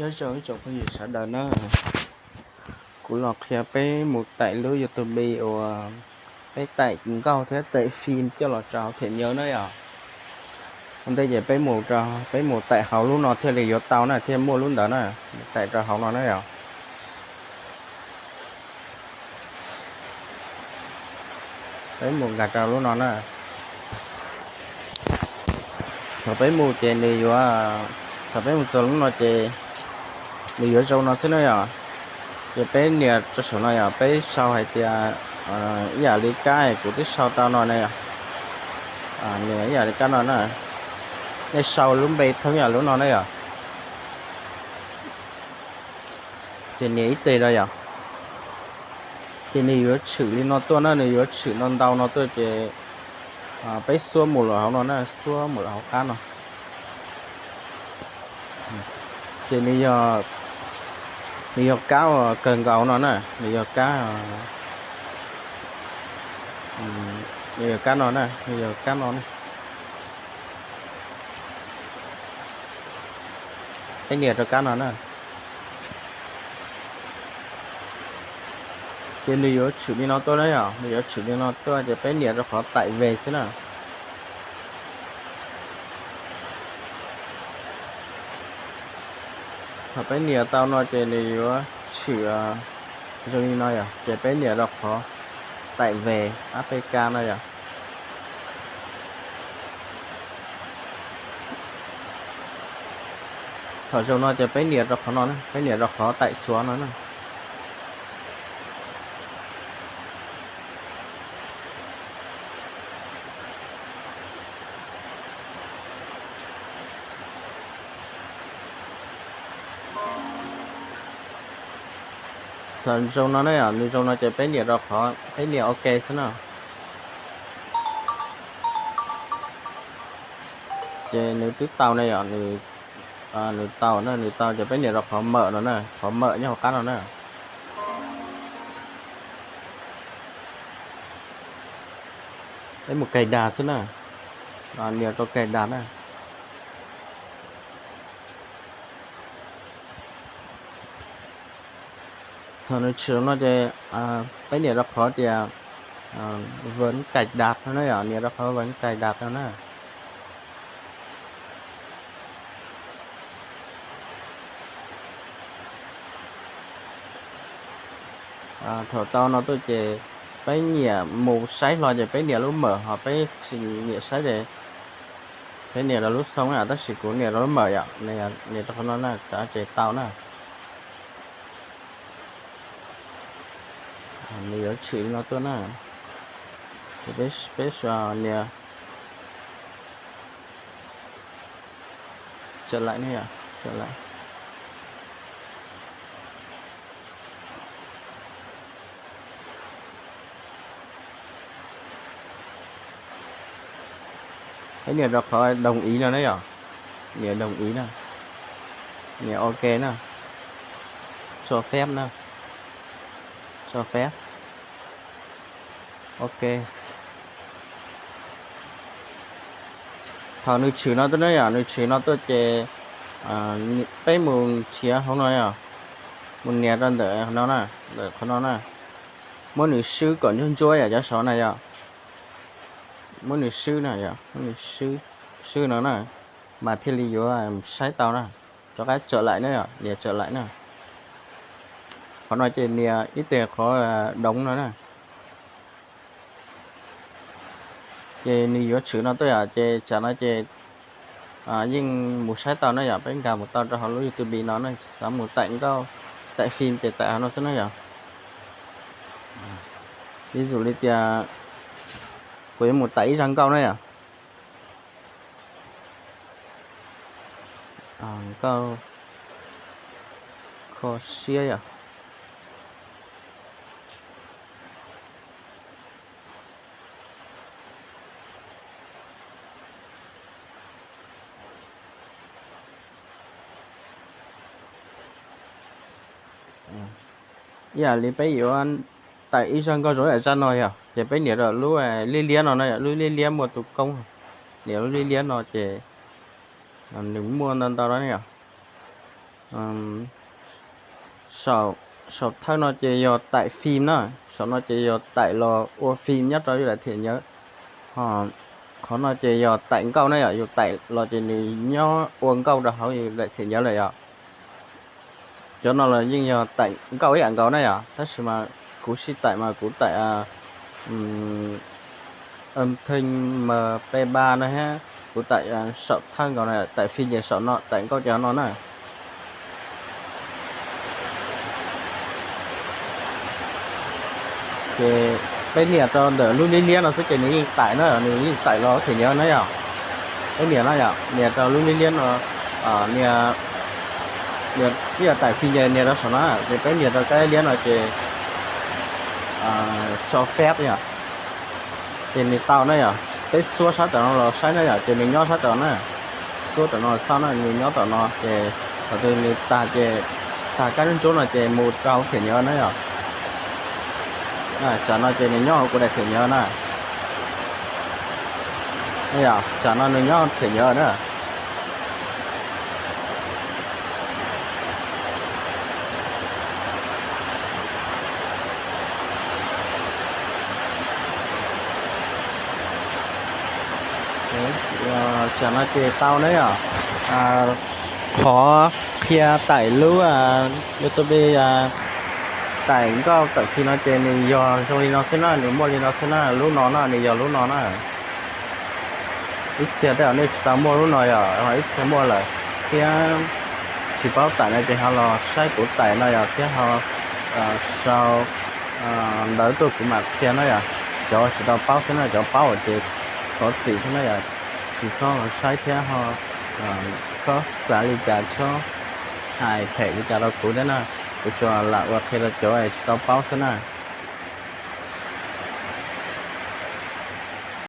Nyob zoo ib tsoom phooj ywg sawv daws na, kuv los qhia peb mus taim lub YouTube uas peb taim nkauj thiab taim fim coj los rau hauv thiab nyab na yom. Ua ntej ces peb mus rau, peb mus taim hauv lub no thiaj li yuav tau na, thiaj muaj lub ntawd na, taim rau hauv no na yom. Peb mus nkag rau lub no na. Thaum peb mus ces nws yuav, thaum peb mus txog lub no ces nws yuav zoo no xwb na yom. Ces peb nias rau saum no yom, peb sau hais tias ib yam li kab kuv twb sau tau no na yom. Nias ib yam li kab no na. Nej sau lub npe thoob yam lub no na yom. Ces nias ib teg rau yom. Ces nws yuav tshwm li no tuaj na, nws yuav tshwm ntau ntau no tuaj ces peb xuab mus lawm hauv no na, xuab mus lawm hauv qab no. Ces nws yog kab uas kawg nkaus no na, nws yog kab, nws yog kab no na, nws yog kab no na. Peb nias rau kab no na. Ces nws yuav tshwm li no tuaj na yom, nws yuav tshwm li no tuaj ces peb nias rau qhov taim ve xwb na. Thaum peb nias tau no ces nws yuav tshwm zoo li no yom, ces peb nias rau qhov taim ve A P K no yom. Thaum zoo no ces peb nias rau qhov no, peb nias rau qhov taim xuav no na. Thaum zoo no ne yom, nws zoo no ces peb nias rau qhov, peb nias ok xwb na. Ces nws twb tau ne yom, nws tau na, nws tau ces peb nias rau qhov mawm no na, qhov mawm nyob hauv qab no na. Peb mus kaig dag xwb na, nias rau kaig dag na. Thaum nws tshwm no ces peb nias rau qhov tias vas kaig dag no na yom, nias rau qhov vas kaig dag no na. Thaum tau no tuaj ces peb nyiam mus saib hlo ces peb nias lub mawm, ho peb tsis nyiam saib ces peb nias rau lub xoo na, tab sis kuv nias rau lub mawm yom, nias rau qhov no na, ces tau na. Nws yuav tshwm li no tuaj na. Peb nias tsawm laim ne yom, tsawm laim. Peb nias rau qhov đồng ý no na yom, nias đồng ý na, nias ok na, cho phép na, cho phép. Ok. Thaum nws tshwm no tuaj na yom, nws tshwm no tuaj ces peb mus nrhiav hauv no yom, mus nias rau ntawm no na, ntawm qhov no na. Muab nws swb kom ntsuab ntsuab yom, cov saum na yom. Muab nws swb na yom, muab nws swb, swb no na, mas thiaj li yuav saib tau na. Rov qab tsawm laim na yom, nias tsawm laim na. Qhov no ces nias ib teg qhov doov no na. Ces nws yuav tshwm no tuaj yom, ces tsam no ces yeej mus saib tau na yom, peb nkag mus tau rau hauv lub YouTube no na, xav mus taim nkauj, taim fim ces taim hauv no xwb na yom. Ví dụ li tias kuv yuav mus taim ib zaj nkauj na yom. Nkauj kho siab yom. Ib yam li peb yuav taim ib zaj nkauj zoo ib yam zaj no yog ces peb nias rau lub liab liab no na yom, lub liab liab muaj tus koob, nias lub liab liab no ces nws muaj ntau ntau no ne yom. Saum thawj no ces yog taim fim na, saum no ces yog taim los ua fim nyob rau yus daim thiam nyawv. Qhov no ces yog taim nkauj na yom, yus taim los ces nws nyob ua nkauj rau hauv yus daim thiam nyawv lawm yom. Cov no los yeej yog taim nkauj ib yam nkaus na yom, tab sis mas kuv sib taim mas kuv taim Âm thanh MP ba no thiab kuv taim saum thawj nkaus no, taim fim ces saum no, taim nkauj ces no na. Ces peb nias rau ntawm lub liab liab no xwb ces nws yeej taim na, nws yeej taim los thiam nyawv na yom. Peb nias na yom, nias rau lub liab liab no, nias, nias ib yam taim fim ces nias rau saum na, ces peb nias rau kab liab no ces cho phép yom. Ces nws tau na yom, peb xuab sab tom no los saib na yom, ces nws nyob sab tom na. Xuab tom no xauj na, nws nyob tom no ces thaum twg nws tag ces, tag kab ntsuab no ces mus rau thiam nyawv na yom. Tsam no ces nws nyob hauv kuv daim thiam nyawv na. Yom, tsam no nws nyob thiam nyawv na. Tsam no ces tau na yom. Qhov qhia taim lub YouTube taim nkauj taim fim no ces nws yog zoo li no xwb na, nws muaj li no xwb na, lub no na, nws yog lub no na. Ib txhia tej zaum nej tsis tau muaj lub no yom, ho ib txhia muaj lawm thiab tsis paub taim no ces ho los saib kuv taim no yom, thiab ho sau ntawv tuaj kuv mam qhia na yom. Cov tsis tau paub xwb na, cov paub ces thov txim thiab na yom. Tsis txhob saib thiab ho txhob xav li cas, txhob hais phem li cas rau kuv thiab na. Kuv tsuas lam ua qhia rau cov tsis tau paub xwb na.